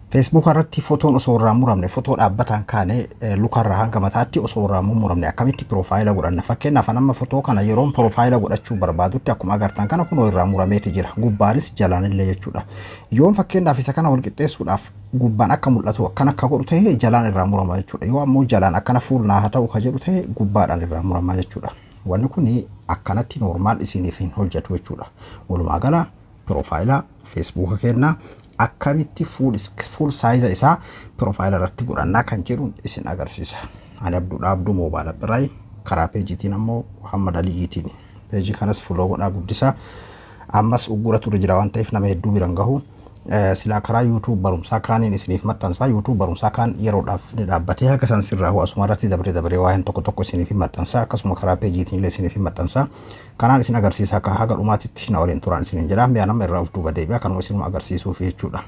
Feesbuuka irratti fotoon osoo irraa muramne, fotoo dhaabbataan kaane lukarraa hanga mataatti osoo irraa mummuramne akkamitti piroofaayila godhanna? Fakkeenyaaf, amma fotoo kana yeroon piroofaayila godhachuu barbaadutti akkuma agartan kana kunoo irraa murameeti jira. Gubbaanis jalaanillee jechuudha. Yoon fakkeenyaaf isa kana wal qixxeessuudhaaf gubbaan akka mul'atu akkana akka godhu ta'e, jalaan irraa murama jechuudha. Yoo ammoo jalaan akkana fuulnaa haa ta'u ka jedhu ta'e, gubbaadhaan irraa murama jechuudha. Wanni kun akkanatti normal isiniif hin hojjetu jechuudha. Walumaa gala piroofaayila Feesbuuka kennaa akkamitti full size isaa piroofaayila irratti godhannaa kan jedhu isin agarsiisa. Ani Abduudha, Abduu Moobaayil Abbiraay, karaa peejiitiin ammoo Muhammad Aliyyiitiin. Peejii kanas follow godhaa guddisaa. Ammas uggura ture jira waan ta'eef nama hedduu biran gahu. Silaa karaa YouTube barumsaa kaaniin isiniif maxxansaa. YouTube barumsaa kaan yeroodhaaf ni dhaabbatee haga san sirraa asuma irratti dabaree dabaree waa'een tokko tokko isiniif maxxansaa, akkasuma karaa peejiitiin illee isiniif maxxansaa. Kanaan isin agarsiisa, akka haga dhumaatitti na waliin turaan isiniin jedha. Mi'a nama irraa of duuba deebi'a, kanuma isinuma agarsiisuuf jechuudha.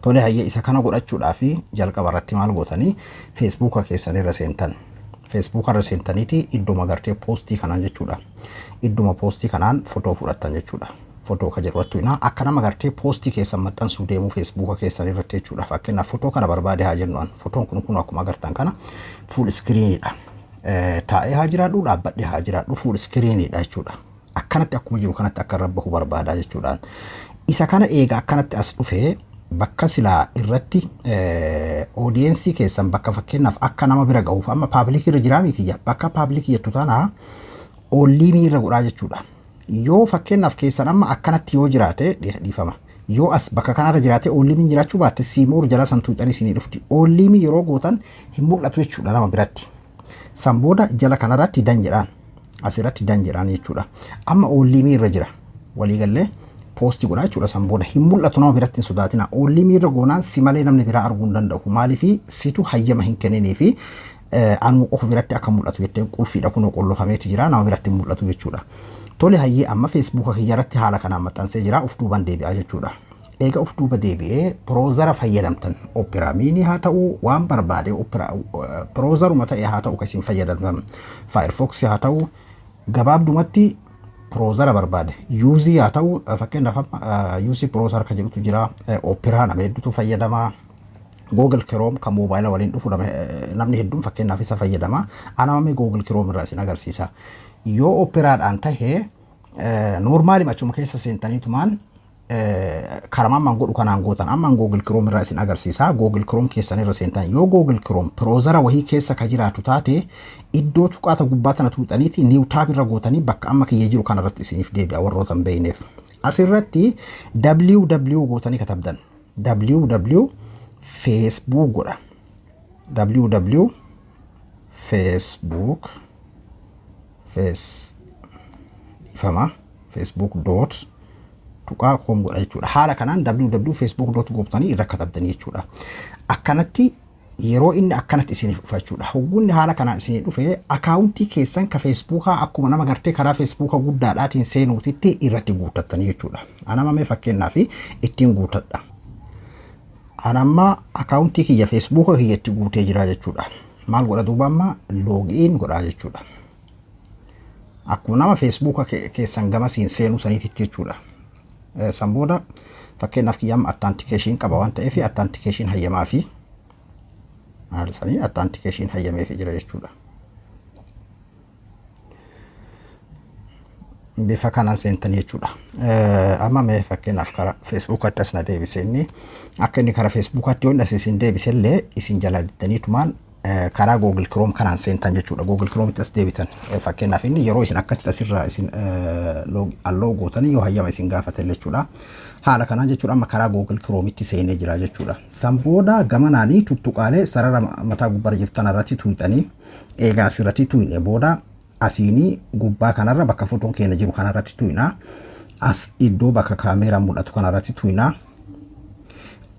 Tole, hayyee, isa kana godhachuudhaaf jalqaba irratti maal gootanii? Feesbuuka keessan irra seentan. Feesbuuka irra seentaniiti idduma gartee poostii kanaan jechuudha. Idduma poostii kanaan fotoo fudhattan jechuudha. Fotoo ka jedhu irratti akka nama gartee poostii keessan maxxansuu deemuu Feesbuuka keessan irratti jechuudha. Fakkeenyaaf, fotoo kana barbaade haa jennu an. Fotoon kun kun akkuma agartan kana full screeniidha. Taa'ee haa jiraadhu, dhaabbadhee haa jiraadhu, full screeniidha jechuudha. Akkanatti akkuma jiru kanatti akka irra bahu barbaadaa jechuudhaan. Isa kana eega akkanatti as dhufee, bakka silaa irratti audience keessan, bakka fakkeenyaaf akka nama bira gahuuf, amma public irra jiraa kiyya, bakka public jettu tana only me irra godhaa jechuudha. Yoo fakkeenyaaf keessan amma akkanatti yoo jiraate, dhiifama. Yoo as bakka kanarra jiraate, only me jiraachuu baatte, see more jala san tuuxanii isinii dhufti. Only me yeroo gootan hin mul'atu jechuudha nama biratti. San booda jala kanarratti done jedhaan. Asirratti done jedhaan jechuudha. Amma only me irra jira. Waliigallee post godhaa jechuudha. San booda hin mul'atu nama biratti, hin sodaatina. Only me irra goonaan si malee namni biraa arguu hin danda'u. Maaliifi? Situ hayyama hin kenninii fi anuma qofa biratti akka mul'atu jetteen qulfiidha, kunoo qollofameeti jira, nama biratti hin mul'atu jechuudha. Tole, hayyee, amma Feesbuuka kiyya irratti haala kanaan maxxansee jira, uf duuban deebi'aa jechuudha. Eega uf duuba deebi'ee, browser fayyadamtan, Opera Mini haa ta'u, waan barbaade browseruma ta'e haa ta'u kan isin fayyadamtan, Firefox haa ta'u, gabaabdumatti browser barbaade use haa ta'u. Fakkeenyaaf, amma UC browser kan jedhutu jira, Opera nama hedduutu fayyadama. Google Chrome kan moobaayila waliin dhufu namni hedduun fakkeenyaaf isa fayyadama. Ana amma Google Chrome irraa isin agarsiisa. Yoo Operaadhaan tahee, normal achuma keessa seentaniitumaan karaa ammaan godhu kanaan gootan. Ammaan Google Chrome irraa isin agarsiisa. Google Chrome keessan irra seentan, yoo Google Chrome browser wahii keessa ka jiraatu taate, iddoo tuqaata gubbaa tana tuuxaniiti new tab irra gootanii bakka amma kiyya jiru kanarratti isiniif deebi'a warroota hin beekneef. Asirratti www gootanii katabdan. Www Facebook godha. Www Facebook face ifama Facebook dot tuqaa com godha jechuudha. Haala kanaan www.facebook.com irra katabdanii jechuudha. Akkanatti yeroo inni akkanatti isiniif dhufa jechuudha. Hogguunni haala kanaan isinii dhufe, akaawuntii keessan ka Feesbuukaa akkuma nama gartee karaa Feesbuukaa guddaadhaatiin seenuutitti irratti guuttattanii jechuudha. Anama mee fakkeenyaaf ittiin guuttadha. Anamma akaawuntii kiyya Feesbuuka kiyya itti guutee jira jechuudha. Maal godha duuba? Amma login godhaa jechuudha. Akkuma nama Feesbuuka keessan gamasiin seenuu saniititti jechuudha. San booda fakkeenyaaf kiyya amma authentication qaba waan ta'eef authentication hayyamaa fi haala sanii authentication hayyameefii jira jechuudha. Bifa kanaan seentanii jechuudha. Amma mee fakkeenyaaf karaa Feesbuukaatti as na deebise. Inni akka inni karaa Feesbuukaatti yoo inni as isin deebise illee, isin jala diddaniitumaan karaa Google Chrome kanaan seentan jechuudha. Google Chrometti as deebitan. Fakkeenyaaf, inni yeroo isin akkasitti asirraa isin allow gootanii yoo hayyama isin gaafatan jechuudha. Haala kanaan jechuudha, amma karaa Google Chrometti seenee jira jechuudha. San booda gamanaanii tuttuqaalee sarara mataa gubbaarra jirtu tanarratti tuuxanii, eegaa asirratti tuuxne booda, asiinii gubbaa kanarra bakka fotoon keenya jiru kanarratti tuqnaa. As iddoo bakka kaameeraan mul'atu kanarratti tuqnaa.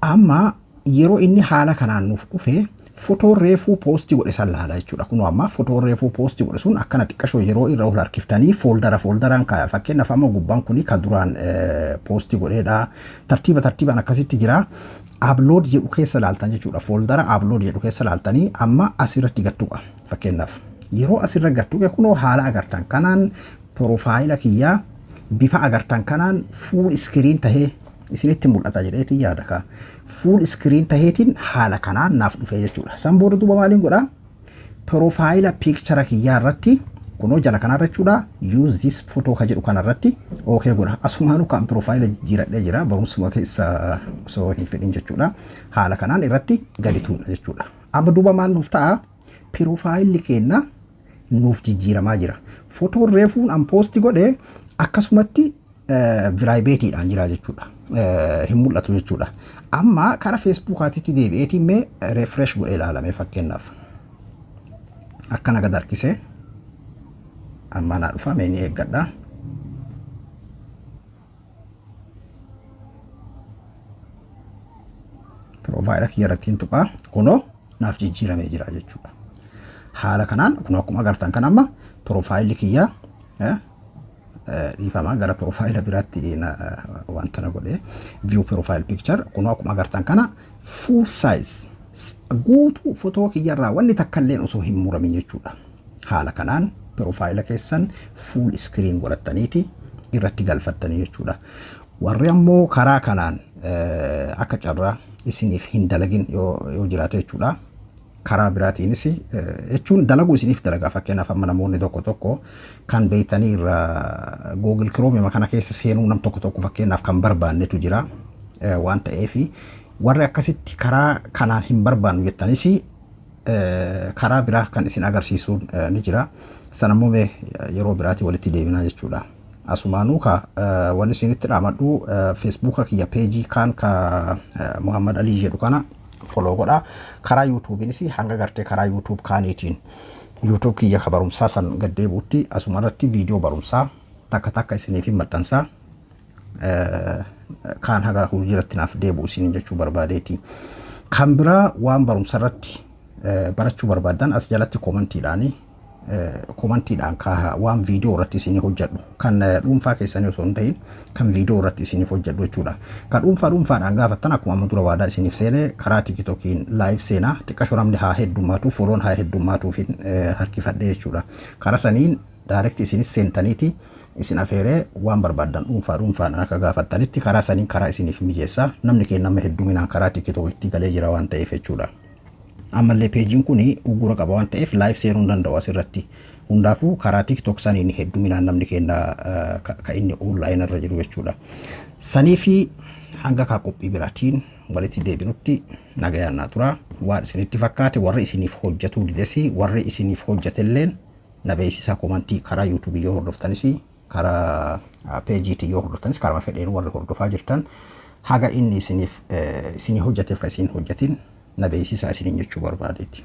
Amma yeroo inni haala kanaan nuuf dhufe, fotoon reefuu post godhe san laala jechuudha. Kunoo amma fotoon reefuu post godhe sun akkana xiqqashoo yeroo irra ol harkiftanii folder folderaan kaaya. Fakkeenyaaf, amma gubbaan kuni kan duraan post godheedha. Tartiiba tartiibaan akkasitti jira. Upload jedhu keessa laaltan jechuudha. Folder upload jedhu keessa laaltanii amma asirratti gattuqa. Fakkeenyaaf, yeroo asirra gattuqe, kunoo haala agartan kanaan profaayila kiyyaa bifa agartan kanaan full screen tahee isinitti mul'ata jedheetii yaada kaa. Full screen taheetiin haala kanaan naaf dhufe jechuudha. San booda duuba maaliin godhaa? Profile picture kiyyaa irratti, kunoo jala kanarra jechuudha, "Use this photo" ka jedhu kanarratti okay godha. Asumaanuu kan profile jijjiiradhee jira, barumsuma keessa osoo hin fedhin jechuudha. Haala kanaan irratti gadi tuuna jechuudha. Amma duuba maal nuuf ta'a? Profile keenya nuuf jijjiiramaa jira. Fotoon reefuun an post godhe akkasumatti privateiidhaan jira jechuudha. Hin mul'atu jechuudha. Amma kara Facebookaatitti deebi'eetiin mee refresh godhee ilaalame fakkeenyaaf. Akkana gad harkisee amma naa dhufa, mee ni eeggadha. Profile kiyya irratti hin tuqaa, kunoo naaf jijjiiramee jira jechuudha. Haala kanaan kunoo akkuma agartan kan amma profileli kiyya, dhiifama, gara profile biraatti wanta na godhe, view profile picture, kunoo akkuma agartan kana full size guutuu fotoo kiyyarraa wanni takka illeen osoo hin muramin jechuudha. Haala kanaan profile keessan full screen godhattaniiti irratti galfattanii jechuudha. Warri ammoo karaa kanaan akka carraa isiniif hin dalagin yoo jiraate jechuudha. Karaa biraatiinis jechuun dalaguu isiniif dalagaa. Fakkeenyaaf, amma namoonni tokko tokko kan beektanii irraa Google Chrome kana keessa seenuu nam tokko tokko fakkeenyaaf kan barbaannetu jira waan ta'eef, warri akkasitti karaa kanaan hin barbaannu jettanis karaa biraa kan isin agarsiisuun ni jira. Sanammoo mee yeroo biraatti walitti deebinaa jechuudha. Asumaanuu ka wanni isinitti dhaamadhu, Facebooka kiyya page kaan ka Muhammad Alii jedhu kana follow godha. Karaa YouTubeiinis hanga gartee karaa YouTube kaaniitiin YouTube kiyya ka barumsaa san gaddeebuutti asuma irratti viidiyoo barumsaa takka takka isiniif hin maxxansaa. Kaan haga hojiirratti naaf deebi'u isiniin jechuu barbaadeeti. Kan biraa waan barumsa irratti barachuu barbaadan as jalatti commentiidhaan kaahaa, waan viidiyoo irratti isinii hojjedhu kan dhuunfaa keessanii osoo hin ta'in kan viidiyoo irratti isiniif hojjedhu jechuudha. Kan dhuunfaa dhuunfaadhaan gaafattan, akkuma amma dura waadaa isiniif seenee, karaa TikTokiin live seenaa, xiqqasho namni haa heddummaatu, follown haa heddummaatuuf harkifadhe jechuudha. Karaa saniin direct isinis seentaniiti isin afeeree waan barbaaddan dhuunfaa dhuunfaadhaan akka gaafattanitti karaa saniin karaa isiniif mijeessa. Namni keenya nama hedduminaan karaa TikTokitti galee jira waan ta'eef jechuudha. Ammallee pageiin kun uggura qaba waan ta'eef live seenuu hin danda'u asirratti. Hundaafuu karaa TikTok saniin hedduminaan namni keenya ka inni online irra jiru jechuudha. Sanii fi hanga kaa qophii biraatiin walitti deebinutti nagayaan naa tura. Waan isinitti fakkaate, warri isiniif hojjetuu didesi, warri isiniif hojjetelleen na beeksisaa. Commentii karaa YouTubeii yoo hordoftanis, karaa pageiitiin yoo hordoftanis, karaa fedheen warri hordofaa jirtan, haga inni isiniif isinii hojjeteef kan isin hojjetin na beeksisaa isiniin jechuu barbaadeeti.